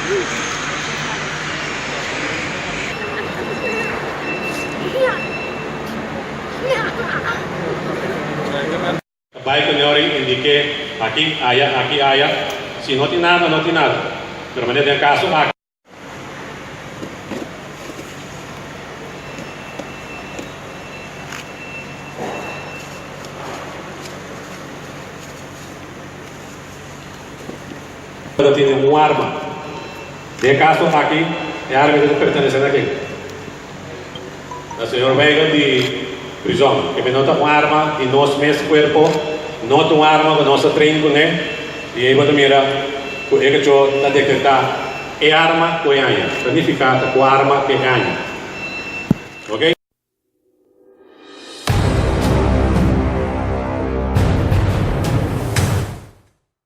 Ta bai ku Neori indiké aki, aya, aki, aya. Si no tin nada, no tin nada. Pero manera den kaso aki. Ta tene un arma. Den e kaso aki, e arma ta pertenesé na ken? Na señor Weigel di prizòn. Keme no ta un arma di nos mes kuerpo, no ta un arma ku nos a train kuné, i ei bo ta mira ku e kachó ta detektá e arma ku e haña. Ta nifiká ta ku arma ku e haña.